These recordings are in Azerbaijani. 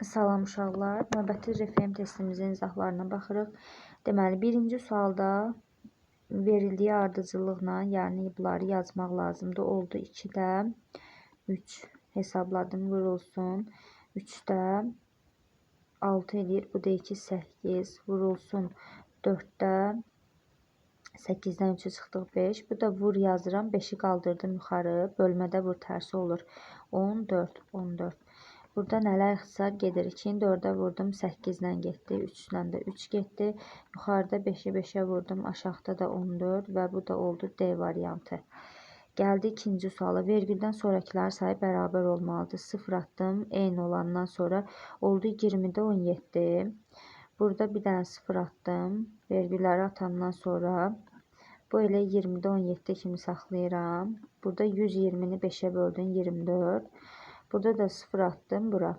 Salam uşaqlar. Növbəti RFM testimizin izahlarına baxırıq. Deməli, birinci sualda verildiyi ardıcıllıqla, yəni bunları yazmaq lazımdır. Oldu 2-də 3 hesabladım, vurulsun. 3-də 6 eləyir. Bu da 2, 8 vurulsun. 4-də 8-dən 3-ü çıxdıq 5. Bu da vur yazıram. 5-i qaldırdım yuxarı. Bölmədə vur tərsi olur. 14, 14. Burada nələr ixtisar gedir? 2-ni 4-ə vurdum, 8 ilə getdi, 3 ilə də 3 getdi. Yuxarıda 5-i 5-ə vurdum, aşağıda da 14 və bu da oldu D variantı. Gəldi ikinci suala. Vergüldən sonrakılar sayı bərabər olmalıdır. 0 atdım, eyni olandan sonra oldu 20-də 17. Burada bir dənə 0 atdım. Vergülləri atandan sonra bu elə 20-də 17 kimi saxlayıram. Burada 120-ni 5-ə böldün, 24. Burada da 0 attım bura.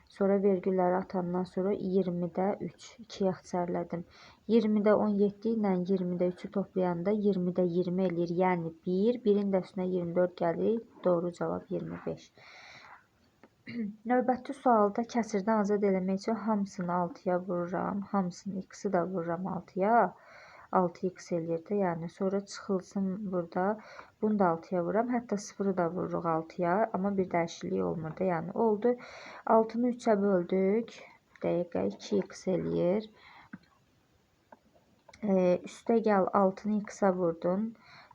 Sonra vergülləri atandan sonra 20-də 3, 2-yə ixtisarladım. 20-də 17 ilə 20-də 3-ü toplayanda 20-də 20 eləyir. Yəni 1, 1-in də üstünə 24 gəlir. Doğru cavab 25. Növbəti sualda kəsirdən azad eləmək üçün hamısını 6-ya vururam. Hamısını x-i də vururam 6-ya. 6x eləyir də, yəni sonra çıxılsın burada. Bunu da 6-ya vururam. Hətta 0-ı da vururuq 6-ya, amma bir dəyişiklik olmur da. Yəni oldu. 6-nı 3-ə böldük. Bir dəqiqə 2x eləyir. Üstə gəl 6-nı x-ə vurdun.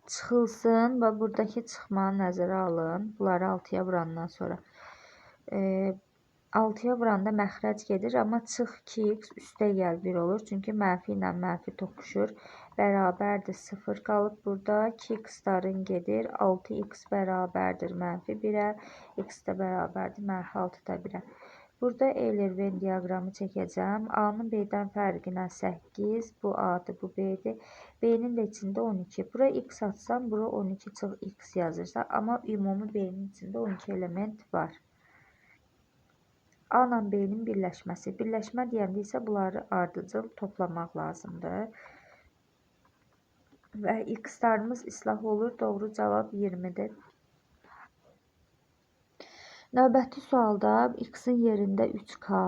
Çıxılsın və buradakı çıxmanı nəzərə alın. Bunları 6-ya vurandan sonra. 6-ya vuranda məxrəc gedir, amma çıx 2x üstə gəl 1 olur. Çünki mənfi ilə mənfi toqquşur. Bərabərdir 0 qalıb burada. 2x-ların gedir. 6x bərabərdir mənfi 1-ə. X də bərabərdir mənfi 6-da 1-ə. Burada Euler-Venn diaqramı çəkəcəm. A-nın B-dən fərqinə 8. Bu A-dır, bu B-dir. B-nin də içində 12. Bura x atsam, bura 12 çıx x yazırsa, amma ümumi B-nin içində 12 element var. A ilə B-nin birləşməsi. Birləşmə deyəndə isə bunları ardıcıl toplamaq lazımdır. Və x-larımız islah olur. Doğru cavab 20-dir. Növbəti sualda x-in yerində 3K,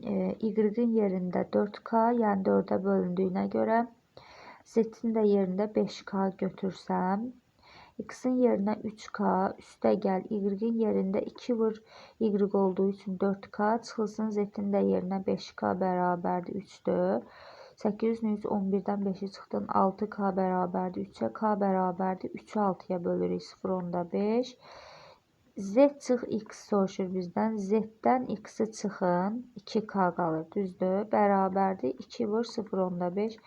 y-in yerində 4K, yəni 4-ə bölündüyünə görə z-in də yerində 5K götürsəm, x-in yerinə 3K, üstə gəl, y-in yerində 2 vur y olduğu üçün 4K, çıxılsın z-in də yerinə 5K bərabərdir 3-dür. 800 11-dən 5-i çıxdın, 6K bərabərdir 3-ə, K bərabərdir 3-ü 6-ya bölürük 0,5. Z çıx x soruşur bizdən. Z-dən x-i çıxın, 2K qalır, düzdür? Bərabərdir 2 vur 0,5.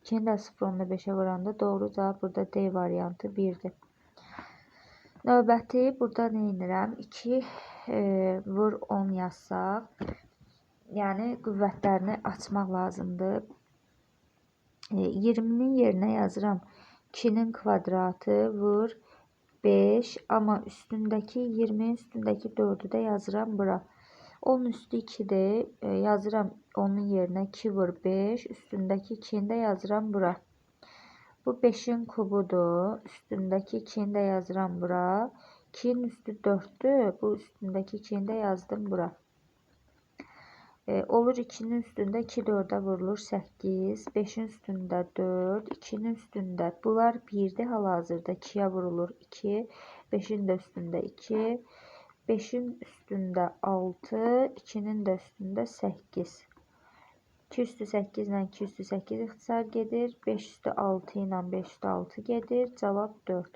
2-ni də 0,5-ə vuranda doğru cavab burada D variantı 1-dir. Növbəti burada nə edirəm? 2 vur 10 yazsaq, yəni qüvvətlərini açmaq lazımdır. 20-nin yerinə yazıram 2-nin kvadratı vur 5, amma üstündəki 20-nin üstündəki 4-ü də yazıram bura. 10 üstü 2-dir. Yazıram onun yerinə 2 vur 5. Üstündəki 2-ni də yazıram bura. Bu 5-in kubudur. Üstündəki 2-ni də yazıram bura. 2-nin üstü 4-dür. Bu üstündəki 2-ni də yazdım bura. Olur 2-nin üstündə 2 4-ə vurulur 8. 5-in üstündə 4. 2-nin üstündə bunlar 1-dir hal-hazırda. 2-yə vurulur 2. 5-in də üstündə 2. 5-in üstündə 6, 2-nin də üstündə 8. 2 üstü 8 ilə 2 üstü 8 ixtisar gedir. 5 üstü 6 ilə 5 üstü 6 gedir. Cavab 4.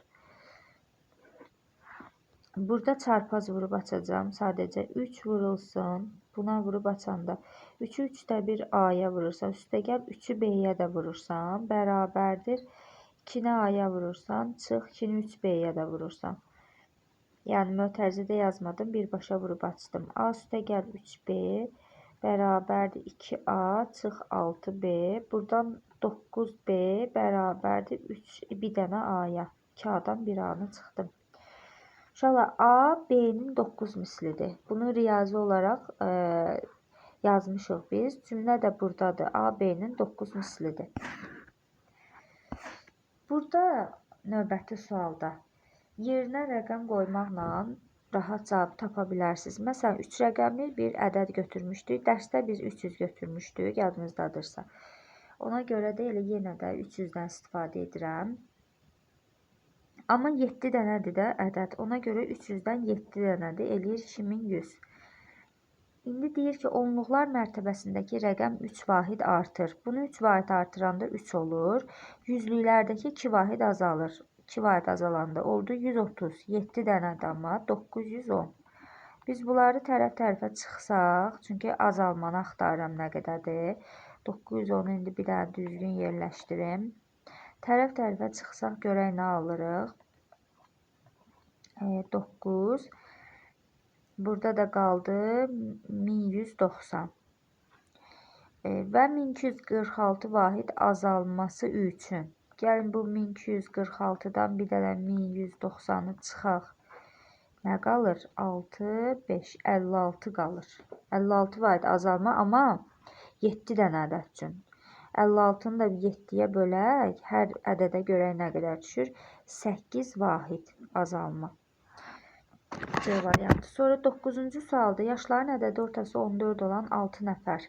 Burada çarpaz vurub açacağım. Sadəcə 3 vurulsun. Buna vurub açanda 3-ü 3-də 1 A-ya vurursan, üstə gəl 3-ü B-yə də vurursan, bərabərdir. 2-ni A-ya vurursan, çıx 2-ni 3B-yə də vurursan. Yəni mötərizədə yazmadım, birbaşa vurub açdım. A üstə gəl 3B bərabərdir 2A çıx 6B. Buradan 9B bərabərdir 3, bir dənə A-ya. 2A-dan 1A-nı çıxdım. Uşaqlar, A B-nin 9 mislidir. Bunu riyazi olaraq yazmışıq biz. Cümlə də buradadır. A B-nin 9 mislidir. Burada növbəti sualda yerinə rəqəm qoymaqla rahat cavab tapa bilərsiniz. Məsələn, 3 rəqəmli bir ədəd götürmüşdük. Dərsdə biz 300 götürmüşdük, yadınızdadırsa. Ona görə də elə yenə də 300-dən istifadə edirəm. Amma 7 dənədir də ədəd. Ona görə 300-dən 7 dənədir. Eləyir 2100. İndi deyir ki, onluqlar mərtəbəsindəki rəqəm 3 vahid artır. Bunu 3 vahid artıranda 3 olur. Yüzlüklərdəki 2 vahid azalır. 2 vahid azalanda oldu 130. 7 dənədir amma 910. Biz bunları tərəf-tərəfə çıxsaq, çünki azalmanı axtarıram nə qədərdir. 910-u indi bir dənə düzgün yerləşdirim. Tərəf-tərəfə çıxsaq görək nə alırıq. 9. Burada da qaldı 1190. Və 1246 vahid azalması üçün. Gəlin bu 1246-dan bir dənə 1190-ı çıxaq. Nə qalır? 6, 5, 56 qalır. 56 vahid azalma, amma 7 dənə ədəd üçün. 56-nı da 7-yə bölək, hər ədədə görək nə qədər düşür? 8 vahid azalma. C variantı. Sonra 9-cu sualda yaşların ədədi ortası 14 olan 6 nəfər.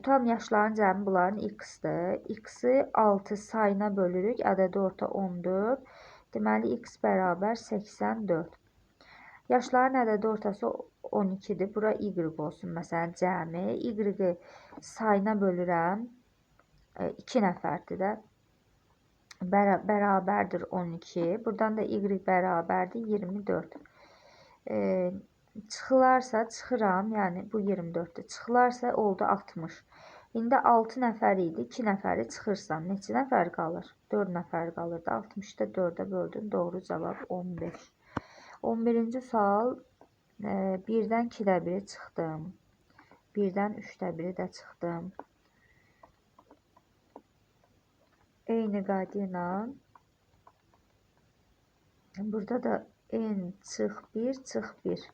Tam yaşların cəmi bunların x-dir. X-i 6 sayına bölürük. Ədədi orta 14. Deməli, x bərabər 84. Yaşların ədədi ortası 12-dir. Bura y olsun. Məsələn, cəmi. Y-i sayına bölürəm. 2 nəfərdir də. Bərabərdir 12. Buradan da y bərabərdir 24. Çıxılarsa çıxıram, yəni bu 24-dür. Çıxılarsa oldu 60. İndi 6 nəfər idi, 2 nəfəri çıxırsan. Neçə nəfər qalır? 4 nəfər qalırdı. 60-ı da 4-ə böldüm. Doğru cavab 15. 11-ci sual 1-dən 2-də 1-i çıxdım. 1-dən 3-də 1-i də çıxdım. Eyni qayda ilə burada da n çıx 1 çıx 1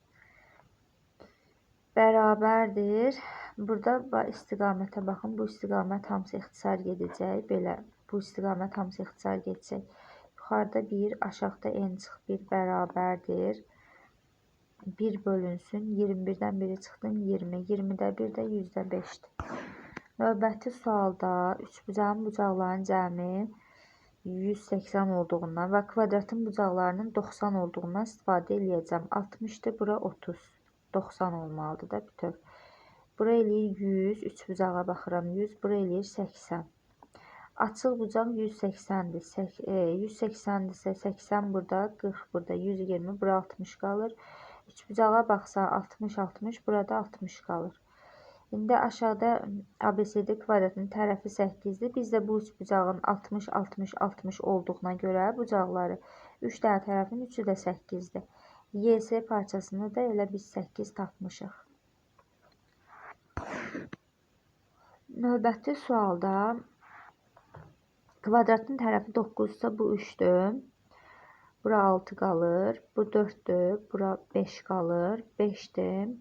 bərabərdir. Burada istiqamətə baxın. Bu istiqamət hamısı ixtisar gedəcək. Belə, bu istiqamət hamısı ixtisar gedəcək. Yuxarıda 1, aşağıda n çıx 1 bərabərdir. 1 bölünsün. 21-dən 1-i çıxdın 20. 20-də 1 də 100-də 5-dir. Növbəti sualda üçbucağın bucaqlarının cəmi 180 olduğundan və kvadratın bucaqlarının 90 olduğundan istifadə eləyəcəm. 60-dır, bura 30. 90 olmalıdır da bütöv. Bura eləyir 100, üçbucağa baxıram 100, bura eləyir 80. Açıq bucaq 180-dir. 180-dirsə 80 burada, 40 burada, 120, bura 60 qalır. Üçbucağa baxsa 60, 60, burada 60 qalır. İndi aşağıda ABCD kvadratının tərəfi 8-dir. Biz də bu üçbucağın 60, 60, 60 olduğuna görə bucaqları 3 dənə tərəfin 3-ü də 8-dir. YS parçasını da elə biz 8 tapmışıq. Növbəti sualda kvadratın tərəfi 9-sa bu 3-dür. Bura 6 qalır. Bu 4-dür. Bura 5 qalır. 5-dir.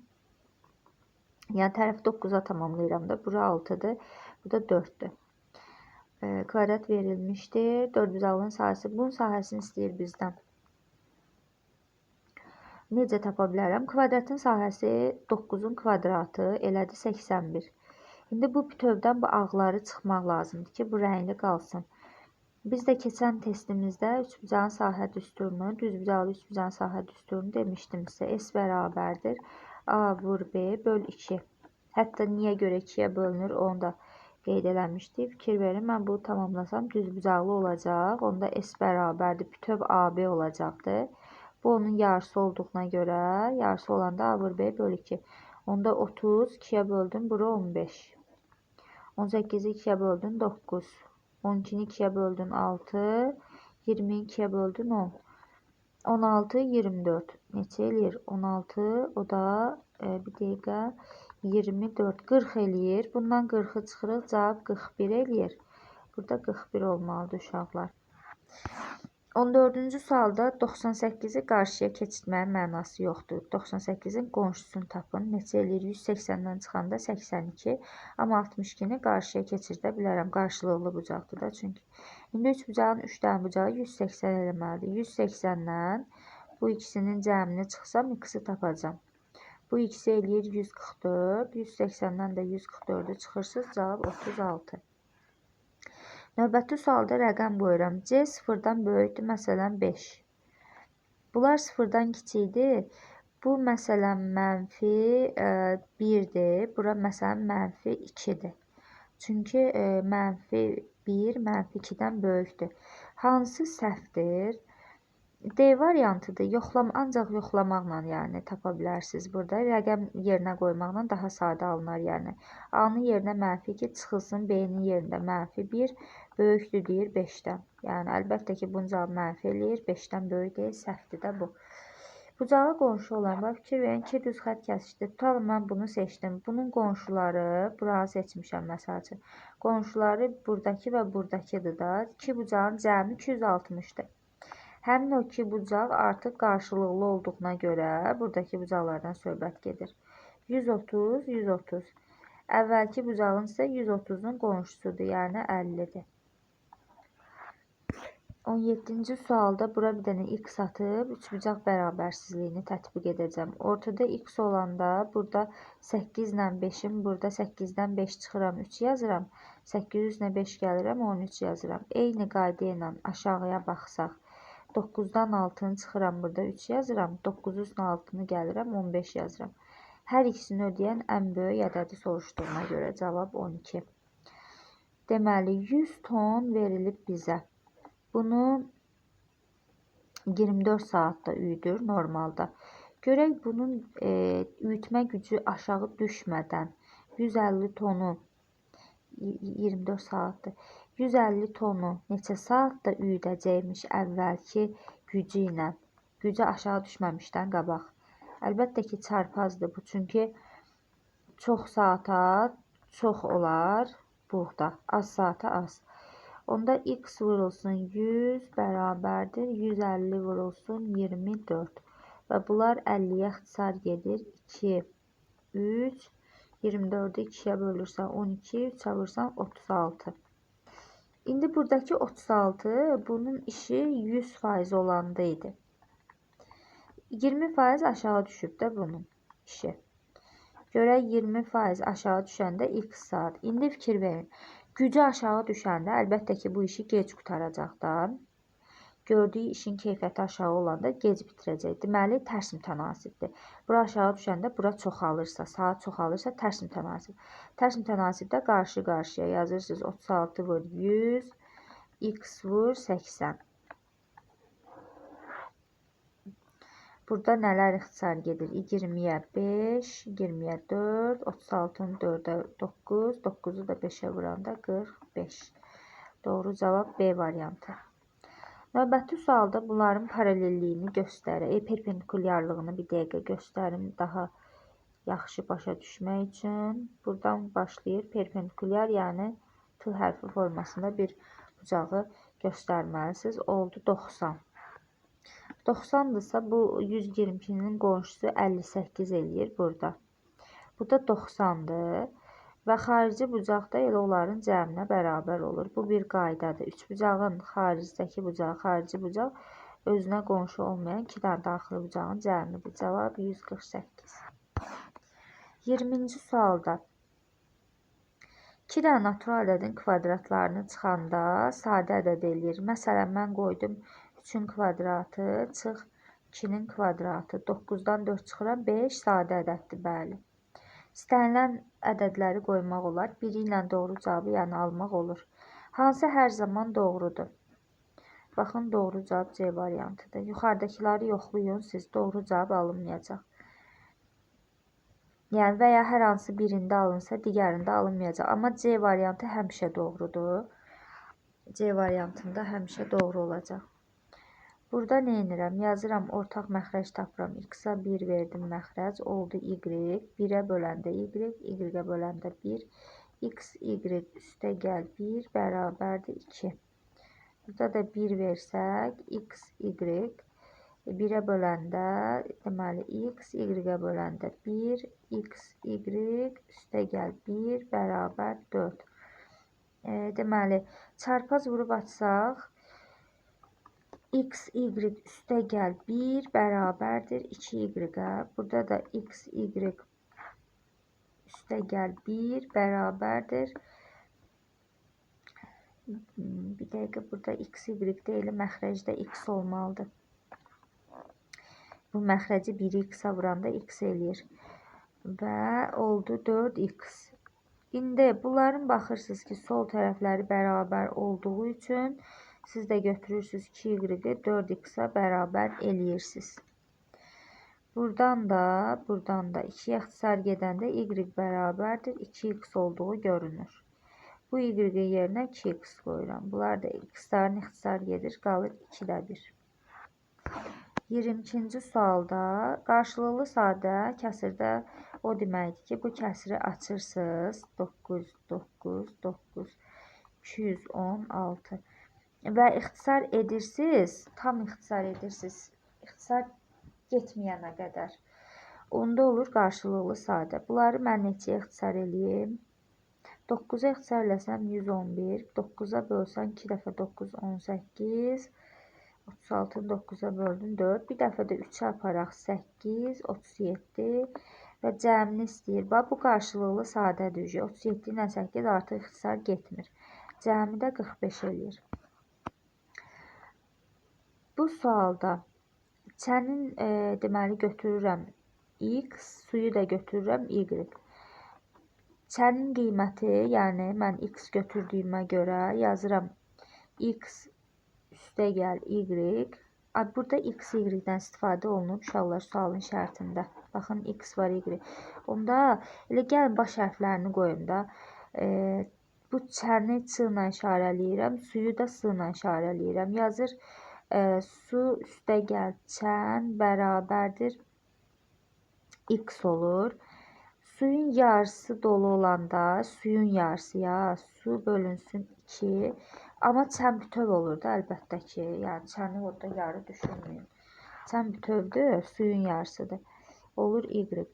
Yəni tərəfi 9-a tamamlayıram da. Bura 6-dır. Bu da 4-dür. Kvadrat verilmişdir. 4 bucaqlının sahəsi. Bunun sahəsini istəyir bizdən. Necə tapa bilərəm? Kvadratın sahəsi 9-un kvadratı elədi 81. İndi bu bütövdən bu ağları çıxmaq lazımdır ki, bu rəngli qalsın. Biz də keçən testimizdə üçbucağın sahə düsturunu, düzbucaqlı üçbucağın sahə düsturunu demişdim sizə. S bərabərdir A vur B böl 2. Hətta niyə görə 2-yə bölünür, onu da qeyd eləmişdik. Fikir verin, mən bunu tamamlasam düzbucaqlı olacaq. Onda S bərabərdir, bütöv AB olacaqdır. Bu onun yarısı olduğuna görə, yarısı olanda A vur B böl 2. Onda 30, 2-yə böldüm, bura 15. 18-i 2-yə böldün, 9. 12-ni 2-yə böldün, 6. 20-ni 2-yə böldün, 10. 16, 24. Neçə eləyir? 16, o da bir dəqiqə 24, 40 eləyir. Bundan 40-ı çıxırıq, cavab 41 eləyir. Burada 41 olmalıdır uşaqlar. 14-cü sualda 98-i qarşıya keçirtməyin mənası yoxdur. 98-in qonşusunu tapın. Neçə eləyir? 180-dən çıxanda 82. Amma 62-ni qarşıya keçirdə bilərəm. Qarşılıqlı bucaqdır da çünki. İndi üçbucağın 3 dənə bucağı 180 eləməlidir. 180-dən Bu ikisinin cəmini çıxsam x-i tapacam. Bu ikisi eləyir 144. 180-dən də 144-ü çıxırsınız. Cavab 36. Növbəti sualda rəqəm qoyuram. C sıfırdan böyükdür, məsələn 5. Bunlar sıfırdan kiçikdir. Bu məsələn mənfi 1-dir. Bura məsələn mənfi 2-dir. Çünki mənfi 1 mənfi 2-dən böyükdür. Hansı səhvdir? D variantıdır. Ancaq yoxlamaqla yəni tapa bilərsiniz burada. Rəqəm yerinə qoymaqla daha sadə alınar yəni. A-nın yerinə mənfi 2 çıxılsın, B-nin yerində mənfi 1 böyükdür deyir 5-dən. Yəni əlbəttə ki, bunun cavabı mənfi eləyir, 5-dən böyük deyil, səhvdir də bu. Bucağa qonşu olan, bax, fikir verin ki, düz xətt kəsişdi. Tutalım, mən bunu seçdim. Bunun qonşuları, buranı seçmişəm məsəl üçün. Qonşuları buradakı və buradakıdır da. İki bucağın cəmi 260-dır. Həmin o iki bucaq artıq qarşılıqlı olduğuna görə buradakı bucaqlardan söhbət gedir. 130, 130. Əvvəlki bucağın isə 130-un qonşusudur, yəni 50-dir. 17-ci sualda bura bir dənə x atıb üçbucaq bərabərsizliyini tətbiq edəcəm. Ortada x olanda burada 8 ilə 5-in, burada 8-dən 5 çıxıram, 3 yazıram. 8 üstünə 5 gəlirəm, 13 yazıram. Eyni qayda ilə aşağıya baxsaq, 9-dan 6-nı çıxıram, burada 3 yazıram. 9 üstünə 6-nı gəlirəm, 15 yazıram. Hər ikisini ödəyən ən böyük ədədi soruşduğuna görə cavab 12. Deməli, 100 ton verilib bizə. Bunu 24 saatda üyüdür normalda. Görək bunun üyütmə gücü aşağı düşmədən 150 tonu 24 saatdır. 150 tonu neçə saatda üyüdəcəkmiş əvvəlki gücü ilə? Gücü aşağı düşməmişdən qabaq. Əlbəttə ki, çarpazdır bu. Çünki çox saata çox olar buğda, az saata az. Onda x vurulsun 100 bərabərdir 150 vurulsun 24. Və bunlar 50-yə ixtisar gedir. 2, 3, 24-ü 2-yə bölürsən 12, 3-ə vursan 36. İndi buradakı 36 bunun işi 100% olanda idi. 20% aşağı düşüb də bunun işi. Görək 20% aşağı düşəndə x saat. İndi fikir verin. Gücü aşağı düşəndə əlbəttə ki, bu işi gec qurtaracaq da. Gördüyü işin keyfiyyəti aşağı olanda gec bitirəcək. Deməli, tərs mütənasibdir. Bura aşağı düşəndə bura çoxalırsa, saat çoxalırsa tərs mütənasib. Tərs mütənasibdə qarşı-qarşıya yazırsınız. 36 vur 100, x vur 80. Burada nələr ixtisar gedir? 20-yə 5, 20-yə 4, 36-nı 4-ə 9, 9-u da 5-ə vuranda 45. Doğru cavab B variantı. Növbəti sualda bunların paralelliyini göstərir. Perpendikulyarlığını bir dəqiqə göstərim daha yaxşı başa düşmək üçün. Buradan başlayır. Perpendikulyar, yəni T hərfi formasında bir bucağı göstərməlisiniz. Oldu 90. 90-dırsa bu 122-nin qonşusu 58 eləyir burada. Bu da 90-dır və xarici bucaq da elə onların cəminə bərabər olur. Bu bir qaydadır. Üçbucağın xaricdəki bucağı, xarici bucaq özünə qonşu olmayan iki dənə daxili bucağın cəmidir. Cavab 148. 20-ci sualda 2 dənə natural ədədin kvadratlarını çıxanda sadə ədəd eləyir. Məsələn, mən qoydum 3-ün kvadratı çıx 2-nin kvadratı. 9-dan 4 çıxıram, 5 sadə ədəddir, bəli. İstənilən ədədləri qoymaq olar. Biri ilə doğru cavabı yəni almaq olur. Hansı hər zaman doğrudur? Baxın, doğru cavab C variantıdır. Yuxarıdakıları yoxlayın, siz doğru cavab alınmayacaq. Yəni və ya hər hansı birində alınsa, digərində alınmayacaq. Amma C variantı həmişə doğrudur. C variantında həmişə doğru olacaq. Burada nə edirəm? Yazıram, ortaq məxrəc tapıram. X-a 1 verdim məxrəc, oldu Y. 1-ə böləndə Y, Y-ə böləndə 1. X, Y üstə gəl 1 bərabərdir 2. Burada da 1 versək, X, Y 1-ə böləndə, deməli, X, Y-ə böləndə 1, X, Y üstə gəl 1 bərabər 4. Deməli, çarpaz vurub açsaq, X, Y üstə gəl 1 bərabərdir 2Y-ə. Burada da X, Y üstə gəl 1 bərabərdir. Bir dəqiqə, burada X, Y deyil, məxrəcdə X olmalıdır. Bu məxrəci 1-i X-a vuranda X eləyir. Və oldu 4X. İndi bunların baxırsınız ki, sol tərəfləri bərabər olduğu üçün siz də götürürsünüz 2Y-i 4X-a bərabər eləyirsiniz. Buradan da, 2-yə ixtisar gedəndə Y bərabərdir 2X olduğu görünür. Bu Y-in yerinə 2X qoyuram. Bunlar da X-ların ixtisar gedir, qalır 2-də 1. 22-ci sualda qarşılıqlı sadə kəsirdə o deməkdir ki, bu kəsiri açırsınız. 9, 9, 9, 216 və ixtisar edirsiniz, tam ixtisar edirsiniz, ixtisar getməyənə qədər. Onda olur qarşılıqlı sadə. Bunları mən neçəyə ixtisar eləyim? 9-a ixtisar eləsəm 111, 9-a bölsəm 2 dəfə 9, 18, 36-nı 9-a böldüm 4, bir dəfə də 3-ə aparaq 8, 37 və cəmini istəyir. Bax, bu qarşılıqlı sadədir. 37 ilə 8 artıq ixtisar getmir. Cəmi də 45 eləyir. Bu sualda çənin deməli götürürəm X, suyu da götürürəm Y. Çənin qiyməti, yəni mən X götürdüyümə görə yazıram X üstə gəl Y. Burada X, Y-dən istifadə olunub uşaqlar sualın şərtində. Baxın, X var, Y. Onda elə gəlin baş hərflərini qoyum da. Bu çəni Ç ilə işarələyirəm, suyu da S ilə işarələyirəm. Yazır su üstə gəl çən bərabərdir X olur. Suyun yarısı dolu olanda, suyun yarısı ya, su bölünsün 2. Amma çən bütöv olur da əlbəttə ki. Yəni çəni orada yarı düşünməyin. Çən bütövdür, suyun yarısıdır. Olur Y.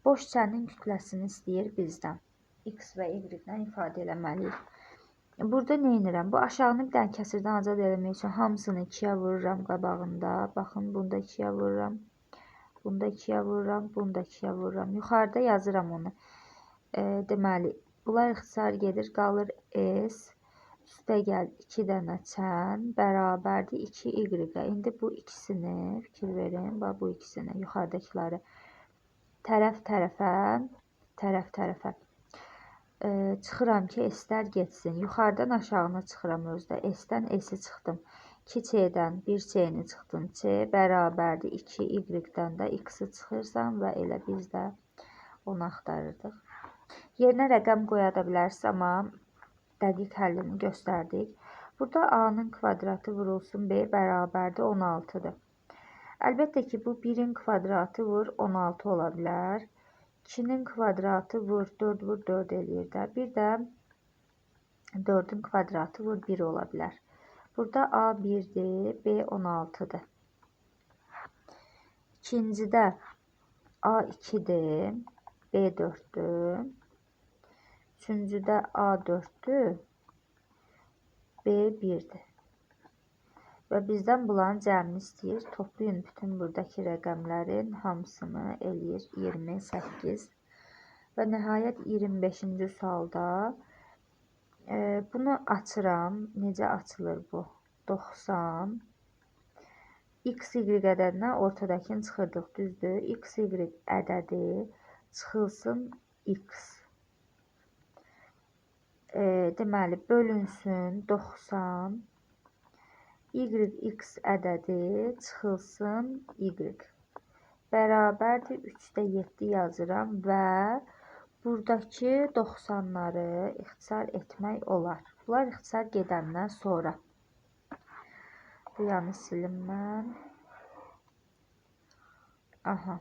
Boş çənin kütləsini istəyir bizdən. X və Y-lə ifadə eləməliyik. Burada nə edirəm? Bu aşağını bir dənə kəsirdən azad eləmək üçün hamısını 2-yə vururam qabağında. Baxın, bunu da 2-yə vururam. Bunu da 2-yə vururam, bunu da 2-yə vururam. Yuxarıda yazıram onu. Deməli, bunlar ixtisar gedir, qalır S, üstə gəl 2 dənə çən, bərabərdir 2Y. İndi bu ikisini, fikir verin, bax bu ikisini, yuxarıdakıları tərəf tərəfə, tərəf tərəfə. Çıxıram ki, S-lər getsin. Yuxarıdan aşağına çıxıram özdə. S-dən S-i çıxdım. 2C-dən 1C-ni çıxdım. C bərabərdir 2Y-dən də X-i çıxırsan və elə biz də onu axtarırdıq. Yerinə rəqəm qoya da bilərsiniz, amma dəqiq həllini göstərdik. Burada A-nın kvadratı vurulsun B bərabərdir 16-dır. Əlbəttə ki, bu 1-in kvadratı vur 16 ola bilər. 2-nin kvadratı vur 4 vur 4 eləyir də. Bir də 4-ün kvadratı vur 1 ola bilər. Burada A 1-dir, B 16-dır. İkincidə A 2-dir, B 4-dür. Üçüncüdə A 4-dür, B 1-dir. Və bizdən bunların cəmini istəyir. Toplayın bütün buradakı rəqəmlərin hamısını eləyir 28. Və nəhayət 25-ci sualda bunu açıram. Necə açılır bu? 90. X, Y ədədinə ortadakını çıxırdıq, düzdür. X, Y ədədi çıxılsın X. Deməli, bölünsün 90. Y, X ədədi çıxılsın Y. Bərabərdir 3-də 7 yazıram və buradakı 90-ları ixtisar etmək olar. Bunlar ixtisar gedəndən sonra. Bu yanı silim mən. Aha.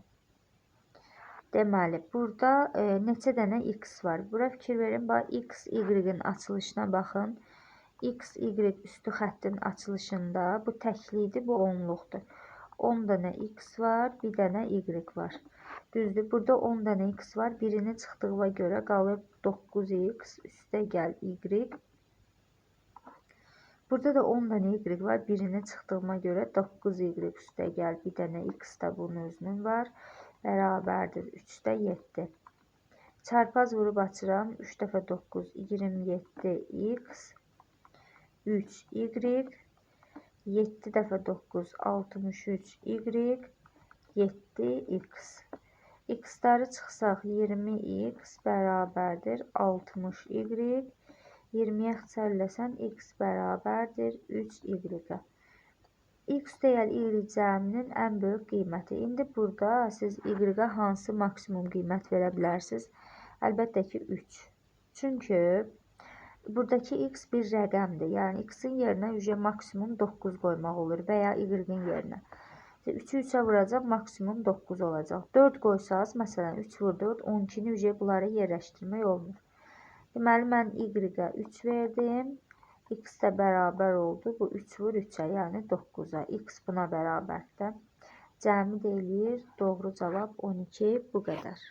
Deməli, burada neçə dənə X var? Bura fikir verin. Bax, X, Y-in açılışına baxın. X, Y üstü xəttin açılışında bu təklidir, bu onluqdur. 10 dənə X var, bir dənə Y var. Düzdür, burada 10 dənə X var. Birini çıxdığına görə qalır 9X, üstə gəl Y. Burada da 10 dənə y var. Birini çıxdığıma görə 9y üstə gəl. Bir dənə x də bunun özünün var. Bərabərdir 3-də 7. Çarpaz vurub açıram. 3 dəfə 9, 27x, 3y, 7 dəfə 9, 63y, 7x. X-ları çıxsaq 20x bərabərdir 60y. 20-yə ixtisarləsən x bərabərdir 3y-ə. X üstəgəl y cəminin ən böyük qiyməti. İndi burada siz y-ə hansı maksimum qiymət verə bilərsiniz? Əlbəttə ki 3. Çünki buradakı x bir rəqəmdir. Yəni x-in yerinə ücə maksimum 9 qoymaq olur və ya y-in yerinə. 3-ü 3-ə vuracaq, maksimum 9 olacaq. 4 qoysaz, məsələn 3 vur 4, 12-ni ücə bunlara yerləşdirmək olmur. Deməli, mən y-ə 3 verdim. X də bərabər oldu. Bu 3 vur 3-ə, yəni 9-a. X buna bərabərdir. Cəmi də eləyir. Doğru cavab 12. Bu qədər.